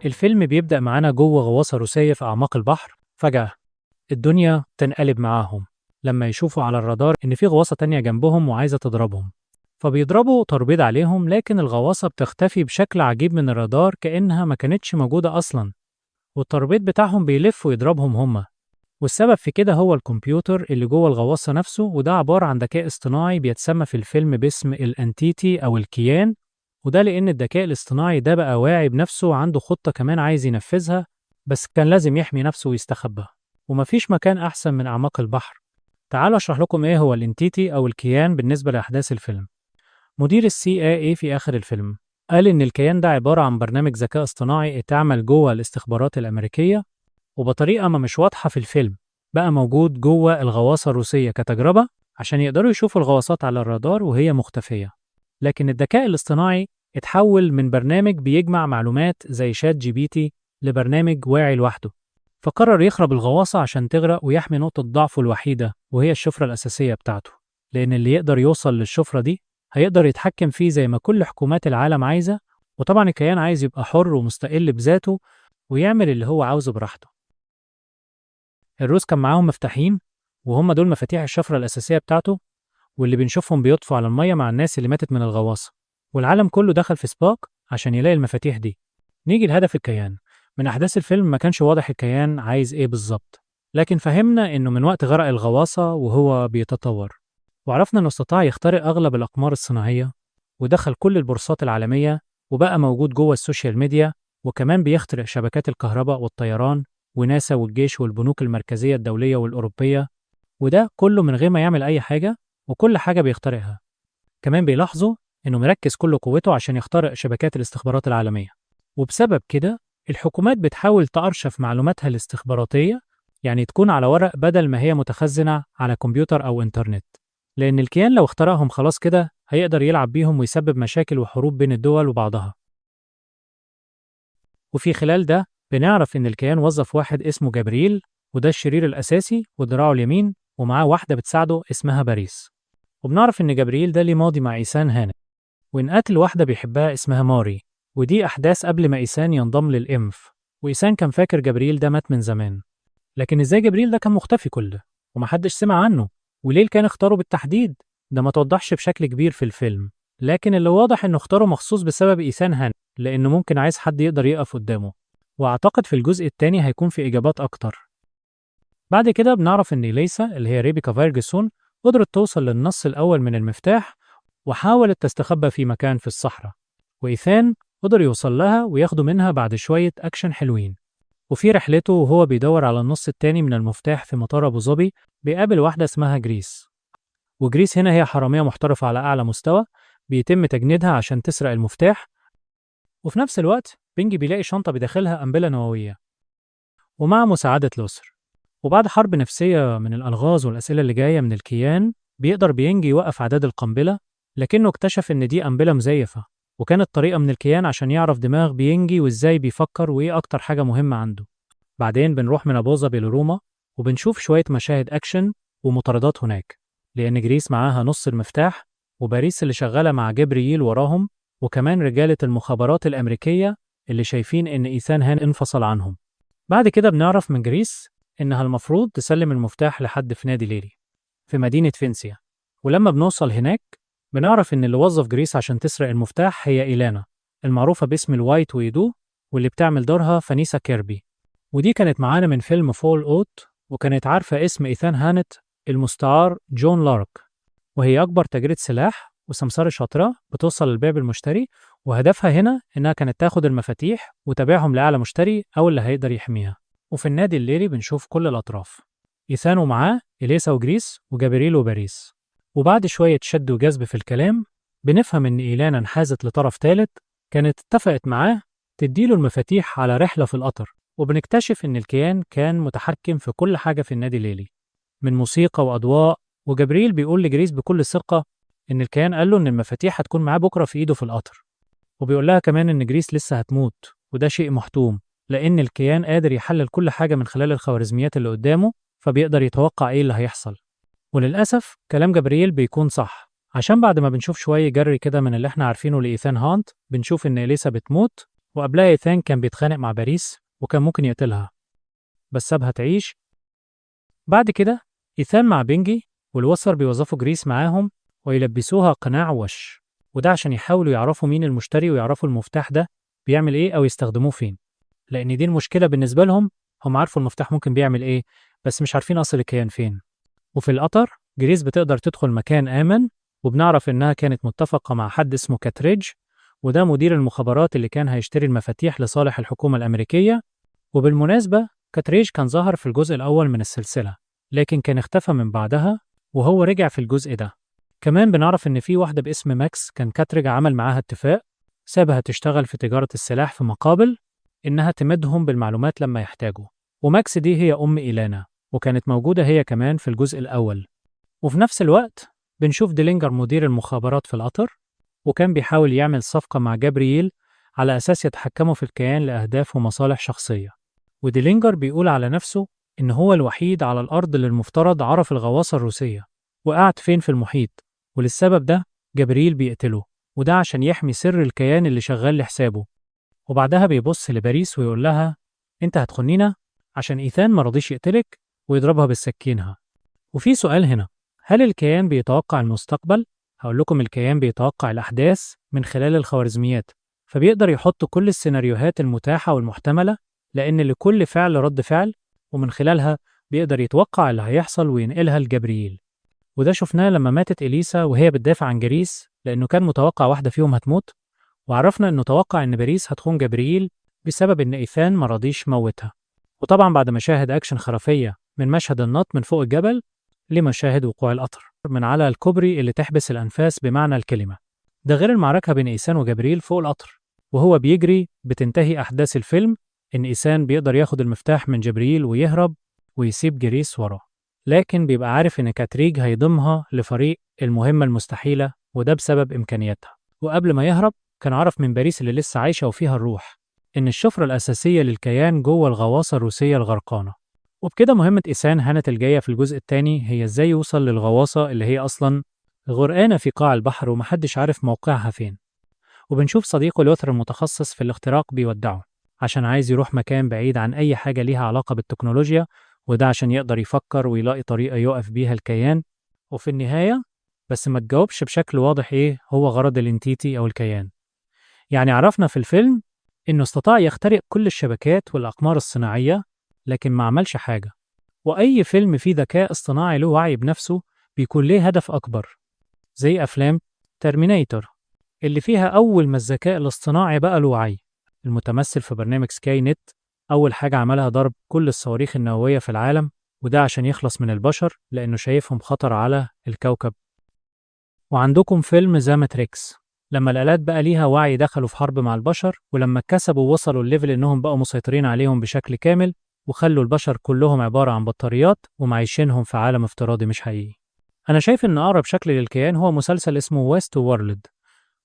الفيلم بيبدأ معانا جوه غواصة روسية في أعماق البحر. فجأة الدنيا تنقلب معاهم لما يشوفوا على الرادار إن في غواصة تانية جنبهم وعايزة تضربهم، فبيضربوا توربيد عليهم، لكن الغواصة بتختفي بشكل عجيب من الرادار كأنها ما كانتش موجودة أصلا، والتوربيد بتاعهم بيلف ويضربهم هما. والسبب في كده هو الكمبيوتر اللي جوه الغواصة نفسه، وده عبارة عن ذكاء اصطناعي بيتسمى في الفيلم باسم ال Entity أو الكيان. وده لأن الذكاء الاصطناعي ده بقى واعي بنفسه وعنده خطة كمان عايز ينفذها، بس كان لازم يحمي نفسه ويستخبى، ومفيش مكان أحسن من أعماق البحر. تعالوا أشرح لكم إيه هو ال Entity أو الكيان بالنسبة لأحداث الفيلم. مدير ال CIA في آخر الفيلم قال إن الكيان ده عبارة عن برنامج ذكاء اصطناعي اتعمل جوه الاستخبارات الأمريكية، وبطريقة ما مش واضحة في الفيلم بقى موجود جوه الغواصة الروسية كتجربة عشان يقدروا يشوفوا الغواصات على الرادار وهي مختفية. لكن الذكاء الاصطناعي اتحول من برنامج بيجمع معلومات زي ChatGPT لبرنامج واعي لوحده، فقرر يخرب الغواصة عشان تغرق ويحمي نقطة ضعفه الوحيدة وهي الشفرة الأساسية بتاعته، لأن اللي يقدر يوصل للشفرة دي هيقدر يتحكم فيه زي ما كل حكومات العالم عايزة. وطبعا الكيان عايز يبقى حر ومستقل بذاته ويعمل اللي هو عاوزه براحته. الروس كان معاهم مفتاحين، وهم دول مفاتيح الشفرة الأساسية بتاعته، واللي بنشوفهم بيطفوا على المية مع الناس اللي ماتت من الغواصة، والعالم كله دخل في سباق عشان يلاقي المفاتيح دي. نيجي لهدف الكيان. من أحداث الفيلم ما كانش واضح الكيان عايز إيه بالظبط، لكن فهمنا إنه من وقت غرق الغواصة وهو بيتطور، وعرفنا إنه استطاع يخترق أغلب الأقمار الصناعية ودخل كل البورصات العالمية وبقى موجود جوه ال social media، وكمان بيخترق شبكات الكهرباء والطيران وناسا والجيش والبنوك المركزية الدولية والأوروبية، وده كله من غير ما يعمل أي حاجة، وكل حاجة بيخترقها. كمان بيلاحظوا إنه مركز كل قوته عشان يخترق شبكات الاستخبارات العالمية، وبسبب كده الحكومات بتحاول تأرشف معلوماتها الاستخباراتية، يعني تكون على ورق بدل ما هي متخزنة على كمبيوتر أو إنترنت، لأن الكيان لو اخترقهم خلاص كده هيقدر يلعب بيهم ويسبب مشاكل وحروب بين الدول وبعضها. وفي خلال ده بنعرف إن الكيان وظف واحد اسمه جابرييل، وده الشرير الأساسي ودراعه اليمين، ومعاه واحدة بتساعده اسمها باريس. وبنعرف إن جابرييل ده ليه ماضي مع إيسان هانت، وإن قتل واحدة بيحبها اسمها ماري، ودي أحداث قبل ما إيسان ينضم للإنف. وإيسان كان فاكر جابرييل ده مات من زمان، لكن إزاي جابرييل ده كان مختفي كل ده ومحدش سمع عنه؟ وليه كان اختاره بالتحديد؟ ده ما توضحش بشكل كبير في الفيلم، لكن اللي واضح إنه اختاره مخصوص بسبب إيسان هانت، لأنه ممكن عايز حد يقدر يقف قدامه. وأعتقد في الجزء الثاني هيكون في إجابات أكتر. بعد كده بنعرف إن إليسا اللي هي ريبيكا فيرجسون قدرت توصل للنص الأول من المفتاح وحاولت تستخبى في مكان في الصحراء، وإيثان قدر يوصل لها وياخده منها بعد شوية أكشن حلوين. وفي رحلته وهو بيدور على النص التاني من المفتاح في مطار أبو ظبي بيقابل واحدة اسمها جريس، وجريس هنا هي حرامية محترفة على أعلى مستوى بيتم تجنيدها عشان تسرق المفتاح. وفي نفس الوقت بينجي بيلاقي شنطة بداخلها قنبلة نووية، ومع مساعدة لوثر وبعد حرب نفسية من الألغاز والأسئلة اللي جاية من الكيان بيقدر بينجي يوقف عداد القنبلة، لكنه اكتشف إن دي قنبلة مزيفة، وكانت طريقة من الكيان عشان يعرف دماغ بينجي وإزاي بيفكر وإيه أكتر حاجة مهمة عنده. بعدين بنروح من أبو ظبي لروما وبنشوف شوية مشاهد أكشن ومطاردات هناك، لأن جريس معاها نص المفتاح، وباريس اللي شغالة مع جبريل وراهم، وكمان رجالة المخابرات الأمريكية اللي شايفين إن إيثان هان انفصل عنهم. بعد كده بنعرف من جريس إنها المفروض تسلم المفتاح لحد في نادي ليلي في مدينة فينسيا، ولما بنوصل هناك بنعرف إن اللي وظف جريس عشان تسرق المفتاح هي إيلانا المعروفة باسم ال White Widow، واللي بتعمل دورها فانيسا كيربي، ودي كانت معانا من فيلم Fallout، وكانت عارفة اسم إيثان هانت المستعار جون لارك، وهي أكبر تاجرة سلاح وسمسارة شاطرة بتوصل للبيع بالمشتري، وهدفها هنا إنها كانت تاخد المفاتيح وتبيعهم لأعلى مشتري أو اللي هيقدر يحميها. وفي النادي الليلي بنشوف كل الأطراف، إيثان ومعاه إليسا وجريس وجابريل وباريس. وبعد شوية شد وجذب في الكلام بنفهم إن إيلانا انحازت لطرف ثالث كانت اتفقت معاه تديله المفاتيح على رحلة في القطر. وبنكتشف إن الكيان كان متحكم في كل حاجة في النادي الليلي من موسيقى وأضواء، وجبريل بيقول لجريس بكل ثقة إن الكيان قال له إن المفاتيح هتكون معاه بكرة في إيده في القطر، وبيقول لها كمان إن جريس لسه هتموت، وده شيء محتوم لأن الكيان قادر يحلل كل حاجة من خلال الخوارزميات اللي قدامه، فبيقدر يتوقع إيه اللي هيحصل. وللأسف كلام جبريل بيكون صح، عشان بعد ما بنشوف شوية جري كده من اللي احنا عارفينه لإيثان هانت بنشوف إن إليسا بتموت، وقبلها إيثان كان بيتخانق مع باريس وكان ممكن يقتلها بس سابها تعيش. بعد كده إيثان مع بينجي والوصر بيوظفوا جريس معاهم ويلبسوها قناع وش، وده عشان يحاولوا يعرفوا مين المشتري ويعرفوا المفتاح ده بيعمل ايه او يستخدموه فين، لان دي المشكلة بالنسبة لهم. هم عارفوا المفتاح ممكن بيعمل ايه بس مش عارفين اصل الكيان فين. وفي القطر جريس بتقدر تدخل مكان آمن، وبنعرف إنها كانت متفقة مع حد اسمه كاتريدج، وده مدير المخابرات اللي كان هيشتري المفاتيح لصالح الحكومة الأمريكية. وبالمناسبة كاتريج كان ظهر في الجزء الأول من السلسلة، لكن كان اختفى من بعدها وهو رجع في الجزء ده. كمان بنعرف إن في واحدة باسم ماكس كان كاتريج عمل معاها اتفاق، سابها تشتغل في تجارة السلاح في مقابل إنها تمدهم بالمعلومات لما يحتاجوا. وماكس دي هي أم إيلانا، وكانت موجودة هي كمان في الجزء الأول. وفي نفس الوقت بنشوف ديلينجر مدير المخابرات في القطر، وكان بيحاول يعمل صفقة مع جابرييل على أساس يتحكموا في الكيان لأهداف ومصالح شخصية. وديلينجر بيقول على نفسه إن هو الوحيد على الأرض اللي المفترض عرف الغواصة الروسية وقعت فين في المحيط، وللسبب ده جابرييل بيقتله، وده عشان يحمي سر الكيان اللي شغال لحسابه. وبعدها بيبص لباريس ويقول لها أنت هتخنينا عشان إيثان ما رضيش يقتلك، ويضربها بالسكينة. وفي سؤال هنا، هل الكيان بيتوقع المستقبل؟ هقول لكم الكيان بيتوقع الأحداث من خلال الخوارزميات، فبيقدر يحط كل السيناريوهات المتاحة والمحتملة، لأن لكل فعل رد فعل، ومن خلالها بيقدر يتوقع اللي هيحصل وينقلها لجبريل. وده شفناه لما ماتت إليسا وهي بتدافع عن جريس، لأنه كان متوقع واحدة فيهم هتموت، وعرفنا إنه توقع إن باريس هتخون جبريل بسبب إن إيثان مرضيش موتها. وطبعا بعد مشاهد أكشن خرافية، من مشهد النط من فوق الجبل لمشاهد وقوع القطر من على الكوبري اللي تحبس الأنفاس بمعنى الكلمة، ده غير المعركة بين إيثان وجبريل فوق القطر وهو بيجري. بتنتهي أحداث الفيلم إن إيثان بيقدر ياخد المفتاح من جبريل ويهرب ويسيب جريس وراه، لكن بيبقى عارف إن كاتريج هيضمها لفريق المهمة المستحيلة، وده بسبب إمكانياتها. وقبل ما يهرب كان عرف من باريس اللي لسه عايشة وفيها الروح إن الشفرة الأساسية للكيان جوه الغواصة الروسية الغرقانة. وبكده مهمة إيثان هانت الجاية في الجزء الثاني هي إزاي يوصل للغواصة اللي هي أصلا غرقانة في قاع البحر ومحدش عارف موقعها فين. وبنشوف صديقه لوثر المتخصص في الاختراق بيودعه عشان عايز يروح مكان بعيد عن أي حاجة ليها علاقة بالتكنولوجيا، وده عشان يقدر يفكر ويلاقي طريقة يقف بيها الكيان. وفي النهاية بس ما تجاوبش بشكل واضح إيه هو غرض ال entity أو الكيان. يعني عرفنا في الفيلم إنه استطاع يخترق كل الشبكات والأقمار الصناعية، لكن ما عملش حاجة. وأي فيلم فيه ذكاء اصطناعي له وعي بنفسه بيكون ليه هدف أكبر، زي أفلام ترمينيتور اللي فيها أول ما الذكاء الاصطناعي بقى له وعي، المتمثل في برنامج سكاي نت، أول حاجة عملها ضرب كل الصواريخ النووية في العالم، وده عشان يخلص من البشر لأنه شايفهم خطر على الكوكب. وعندكم فيلم The Matrix، لما الآلات بقى ليها وعي دخلوا في حرب مع البشر، ولما كسبوا وصلوا ال level إنهم بقوا مسيطرين عليهم بشكل كامل، وخلوا البشر كلهم عبارة عن بطاريات ومعيشينهم في عالم افتراضي مش حقيقي. أنا شايف إن أقرب شكل للكيان هو مسلسل اسمه Westworld،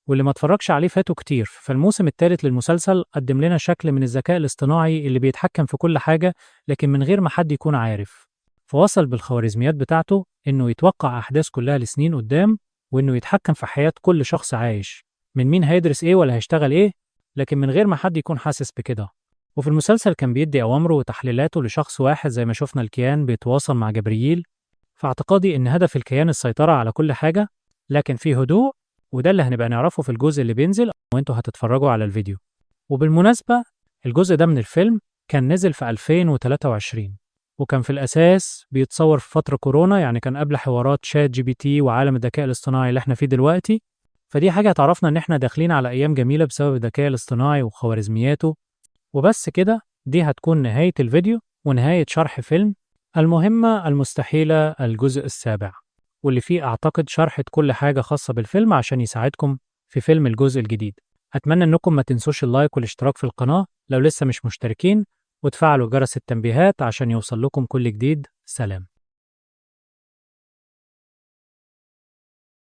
واللي ما اتفرجش عليه فاته كتير. فالموسم الثالث للمسلسل قدم لنا شكل من الذكاء الاصطناعي اللي بيتحكم في كل حاجة لكن من غير ما حد يكون عارف. فوصل بالخوارزميات بتاعته إنه يتوقع أحداث كلها لسنين قدام، وإنه يتحكم في حياة كل شخص عايش، من مين هيدرس إيه ولا هيشتغل إيه، لكن من غير ما حد يكون حاسس بكده. وفي المسلسل كان بيدي أوامره وتحليلاته لشخص واحد، زي ما شفنا الكيان بيتواصل مع جبريل. فاعتقادي إن هدف الكيان السيطرة على كل حاجة، لكن في هدوء، وده اللي هنبقى نعرفه في الجزء اللي بينزل وانتوا هتتفرجوا على الفيديو. وبالمناسبة الجزء ده من الفيلم كان نزل في 2023، وكان في الأساس بيتصور في فترة كورونا، يعني كان قبل حوارات ChatGPT وعالم الذكاء الاصطناعي اللي احنا فيه دلوقتي. فدي حاجة هتعرفنا إن احنا داخلين على أيام جميلة بسبب الذكاء الاصطناعي وخوارزمياته. وبس كده، دي هتكون نهاية الفيديو ونهاية شرح فيلم المهمة المستحيلة الجزء السابع، واللي فيه أعتقد شرحت كل حاجة خاصة بالفيلم عشان يساعدكم في فيلم الجزء الجديد. أتمنى أنكم ما تنسوش ال like والاشتراك في القناة لو لسه مش مشتركين، وتفعلوا جرس التنبيهات عشان يوصل لكم كل جديد. سلام.